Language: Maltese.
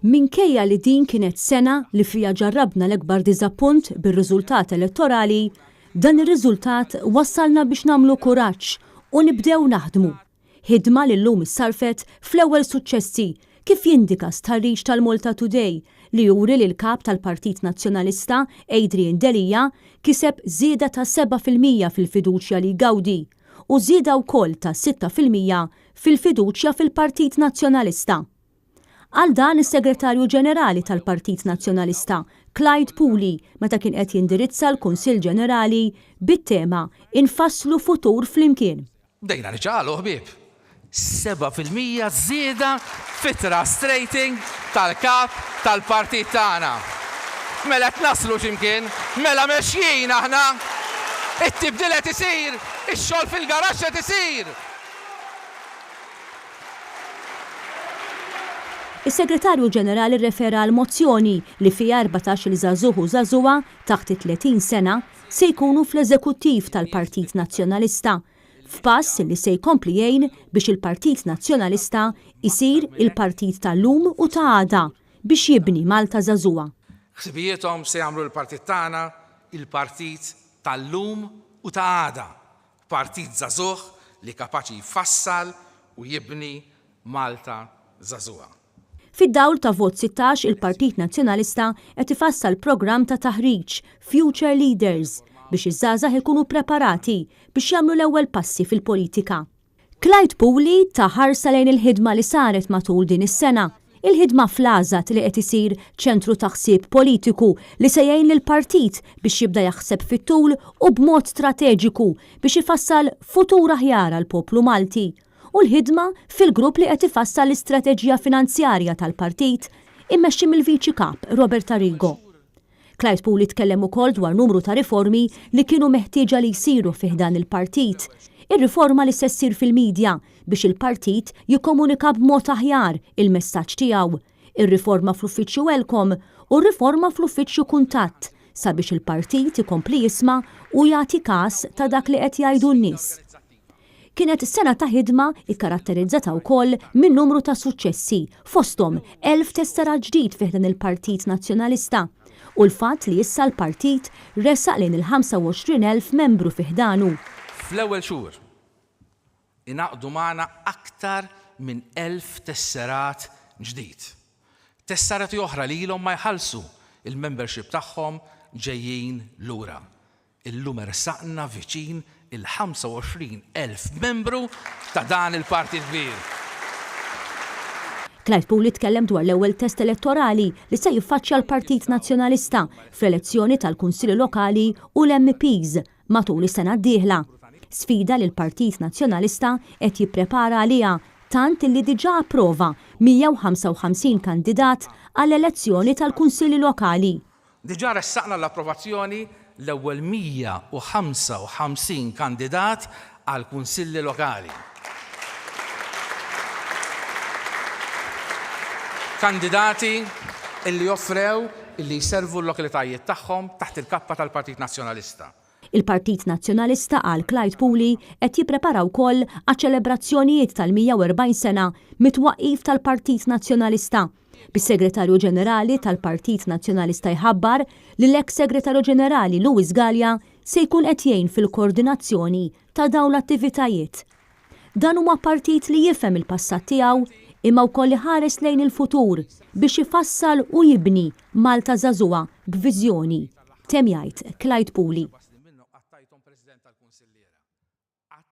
Minkejja li din kienet sena li fiha ġarrabna l-akbar diżappunt bir-riżultat elettorali, dan ir-riżultat wassalna biex nagħmlu kuraġġ u nibdew naħdmu. Ħidma li llum issarrfet fl-ewwel suċċessi, kif jindika stħarriġ tal-Malta Today li juri li l-Kap tal-Partit Nazzjonalista Adrian Delia kiseb żieda ta' 7% fil-fiduċja li jgawdi u żieda wkoll ta' 6% fil-fiduċja fil-Partit Nazzjonalista. Qal dan is-Segretarju Ġenerali tal-Partit Nazzjonalista, Clyde Puli, meta kien qed jindirizza l-Kunsill Ġenerali bit-tema 'Infasslu Futur Flimkien'. Bdejna niċaqalqu ħbieb. 7% żieda fit-trust rating tal-Kap tal-Partit tagħna. Mela qed naslu xi mkien, mela mexjin aħna! It-tibdil qed isir, ix-xogħol fil-garaxx qed isir! Is-Segretarju Ġenerali rrefera għal mozzjoni li fiha 14-il żagħżugħ u żagħżugħa taħt it-30 sena se jkunu fl-eżekuttiv tal-Partit Nazzjonalista, f'pass li se jkompli jgħin biex il-Partit Nazzjonalista jsir il-partit tal-lum u ta' għada biex jibni Malta żagħżugħa. Ħsibijiethom se jagħmlu lill-partit tagħna il-partit tal-lum u ta' għada, Partit żagħżugħ li kapaċi jfassal u jibni Malta żagħżugħa. Fid-dawl ta' Vot 16, il-Partit Nazzjonalista qed ifassal programm ta' taħriġ, Future Leaders, biex iż-żgħażagħ ikunu preparati biex jagħmlu l-ewwel passi fil-politika. Clyde Puli ta ħarsa lejn il-ħidma li saret matul din is-sena, il-ħidma fl-AŻAD li qed isir ċentru ta' ħsieb politiku li se jgħin lill-partit biex jibda jaħseb fit-tul u b'mod strateġiku biex ifassal futur aħjar għall-poplu Malti u l-ħidma fil-grupp li qed ifassal l-istrateġija finanzjarja tal-partit immexxi mill-Viċi Kap Robert Arrigo. Clyde Puli tkellem ukoll dwar numru ta' riformi li kienu meħtieġa li jsiru fi ħdan il-partit. Ir-riforma li se ssir fil-media biex il-partit jikkomunika b'mod aħjar il-messaġġ tiegħu, ir-riforma fl-uffiċċju Welcome u r-riforma fl-uffiċċju Kuntatt sabiex il-partit ikompli jisma' u jagħti kas ta' dak li qed jgħidu n-nies. Kienet sena ta' ħidma ikkaratterizzata wkoll minn numru ta' suċċessi, fosthom 1,000 tesserat ġdid fi ħdan il-Partit Nazzjonalista u l-fatt li issa l-partit resaq lejn il-25,000 membru fi ħdanu. Fl-ewwel xhur, ingħaqdu magħna aktar minn 1,000 tesserat ġdid. Tesserati oħra li ilhom ma jħallsu l-membership tagħhom ġejjin lura. Illum ersaqna viċin il-25,000 membru ta' dan il-partit kbir. Clyde Puli tkellem dwar l-ewwel test elettorali li se jiffaċċja l-Partit Nazzjonalista fl-elezzjoni tal-Kunsilli Lokali u l-MEPs matul is-sena d-dieħla. Sfida li l-Partit Nazzjonalista qed jipprepara għaliha tant illi diġà approva 155 kandidat għall-elezzjoni tal-Kunsilli Lokali. Diġà ressaqna għall-approvazzjoni l-ewwel 155 kandidat għall-Kunsilli Lokali. Kandidati illi offrew illi jservu l-lokalitajiet tagħhom taħt il-kappa tal-Partit Nazzjonalista. Il-Partit Nazzjonalista, qal Clyde Puli, qed jipprepara wkoll għaċ-ċelebrazzjonijiet tal-140 sena mit-twaqqif tal-Partit Nazzjonalista, bis-Segretarju Ġenerali tal-Partit Nazzjonalista jħabbar li l-eks Segretarju Ġenerali Louis Galea se jkun qed jgħin fil-koordinazzjoni ta' dawn l-attivitajiet. Dan huwa partit li jifhem il-passat tiegħu imma wkoll iħares lejn il-futur biex ifassal u jibni Malta żagħżugħa b'viżjoni, temm jgħid Clyde Puli.